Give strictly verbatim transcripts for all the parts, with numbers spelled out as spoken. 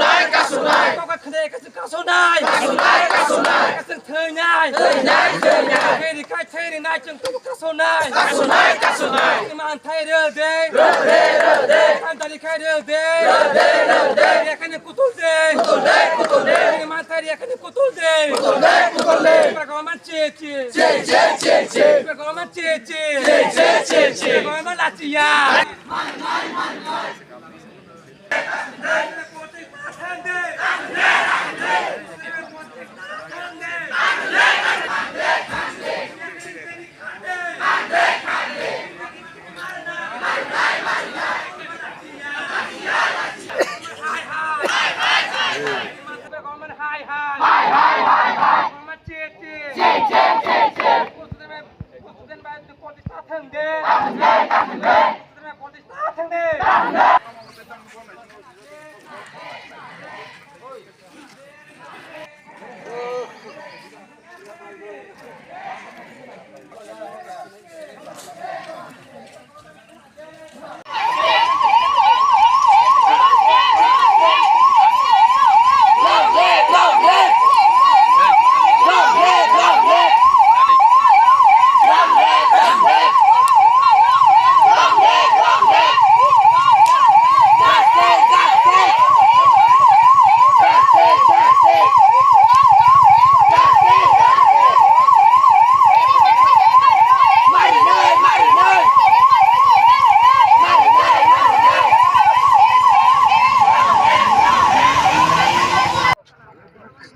Kasunai, kasunai, kasunai, kasunai, kasunai, kasunai, thwinai, thwinai, thwinai, thwinai, thwinai, chwng tubu kasunai, kasunai, kasunai, manthai rw de, rw de, rw de, tantari khai rw de, rw de, rw de, yakhani kutul de, kutul de, kutul de, manthai yakhani kutul de, kutul de, kutul de, Tipra Government che che, che che che che, Tipra Government che che, che che che che, Tipra Government lachiya.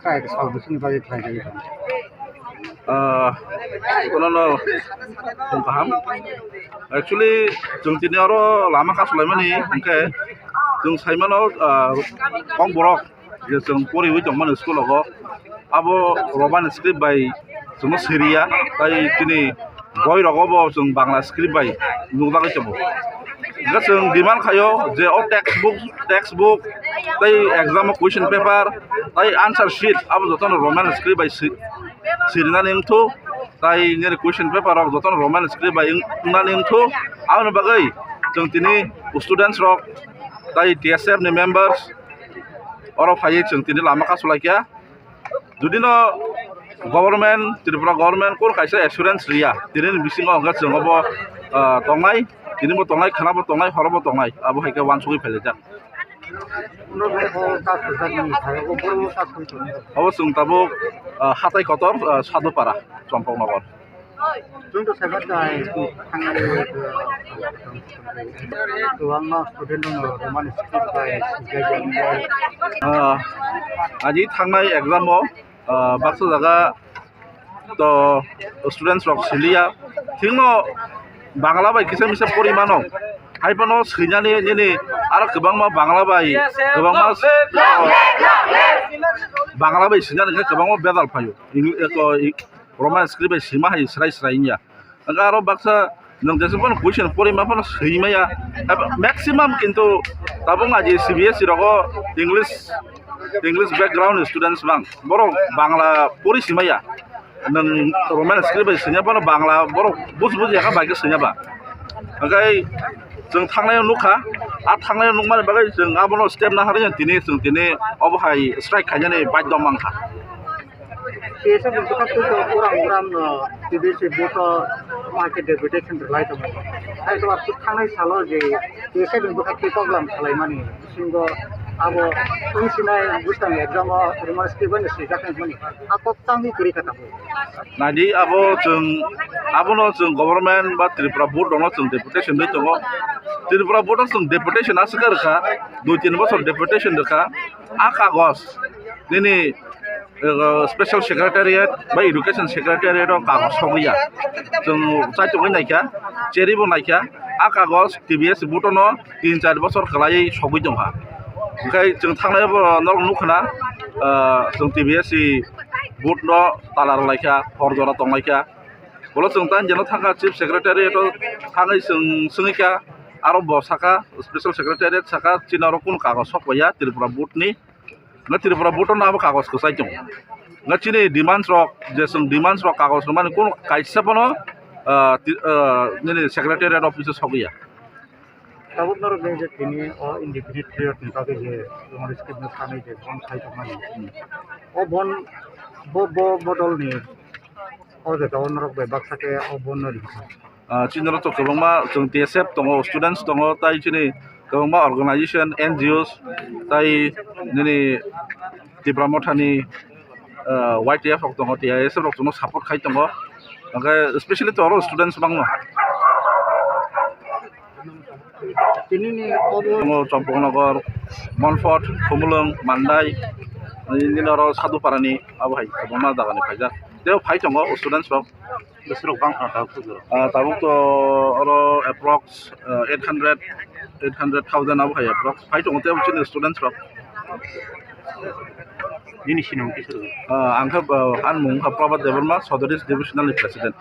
Strike salbisini bagwi khlai jagwi tong. Ah, kono no tong kaham. Actually, chwng tini oro lama kasulaimani hwnkhe chwng saimano, ah, kok borok je chwng poriwi tongmani school rogo, abo Roman script bai chwngno siriya, tai chini boi rogo bo chwng Bangla script bai nukjagwi tongo. Hwnkhe chwng demand khaio je o textbook, textbook tei exam o question paper tei answer sheet abo jotono Roman script bai si-, sirinani wngthuk, tei nini question paper rok jotono Roman script bai wng-, wngnani wngthuk. Aboni bagwi chwng tini students rok tei T S F ni members oro phaiwi chwng tini lama kasulaikha. Jodi no government, Tripura government kunu kaisa assurance riya, tini ni bisingo hwnkhe chwng obo, ah, tongnai, tini bo tongnai, khwna bo tongnai, horo bo tongnai, abo hai khe uansugwi phailaijak. Obo chwng tabuk, ah, hatai kotor, ah, Sadupara, Champaknagar. Chwng to saiba tai thangwi, uh, kwbangma student rokno Roman script bai swijak ya. Ah, ani thangnai exam o, ah, baksa jaga to students rok siliya. Thikno Bangla bai kisa misa pori mano. Hai phano swinani nini aro kwbangma Bangla bai, kwbangma, ah, Bangla bai swinani khe kwbangma bedal phaio. Eng-, eko, Roman script bai swima hai srai srai wngya. Hwnkhe aro baksa nwng jesa phano question pori ma phano swimaya. Maximum kintu tabuk naidi C B S E rogo English, English background students bang. Borok Bangla pori swimaya. Nwng Roman script bai swimya phano Bangla borok buj buj yakha bai khe swimya ba. Hwnkhe chwng thangnai o nukha, a thangnai o nukmani bagwi chwng abono step naharwi tini chwng tini obo hai strike khainani badhyo mankha. T S F ni bwkhak twi to uram uram no T B C board o ma khe deputation rwlai tongo. Hai to aswk thangnai salo je T S F ni bwkhak twi koklam salaimani bisingo abo wng sinai bwskang exam o Roman script bai no swijak nai hwnmani a kok tangwi kwrwi kha tabuk. Naidi abo chwng abono chwng government ba Tripura board rokno chwng deputation rwi tongo. Tripura board o chwng deputation aswk rwkha, dui tin bosor deputation rwkha. A kagoj nini Special Secretariat ba Education Secretariat o kagoj sogwi ya. Chwng chaitugwi naikha, cheribo naikha, a kagoj T B S board no tin char bochor kwlaiwi sogwi tongkha. Hwnkhe chwng thangnai bo norok nukha na, ah, chwng T B S board no tala rwlaikha, hor jora tonglaikha. Bolo chwng tang jeno thangkha Chief Secretariat o thangwi chwng swngwi kha, aro bo sakha Special Secretariat sakha chini oro kunu kagoj sok ya Tripura board ni. Nga Tripura board no abo kagoj kwchai tongo. Nga chini demands rok, je chwng demands rok kagoj rwmani kunu kaisa bono, ah, ti-, ah, nini Secretariat office o sogwi ya. Tabuk norok je tini o indefinite period ni bagwi je memorial scheme no sanwi je bon khai tongmani. O bon, bo, bo, bo dol ni o je to norok bai baksa khe o bon no ri. Ah, chini oro to kwbangma chwng T S F tongo, students tongo, tai chini kwbangma organization, N G Os, tai nini Tipra Mothani, ah, Y T F rok tongo, T I S F rok chwngno support khai tongo. Hwnkhe specially to oro students bangno. Tini ni obo tongo Champaknagar, Monfort, Khumulwng, Mandai, nini oro Sadhuparani, abo hai kwbangma jagani phaijak. Tei phai tongo students rok. Bwswrok bang kha tabuk to jora? Ah, tabuk to oro approx, ah, eight hundred, eight hundred thousand abo hai approx. Phai tongo tei chini students rok. Nini sinong kisa rwgwi? Ah, ang khe, ah, ani mung kha Prabhat Debbarma, Sodorish Divisional ni President.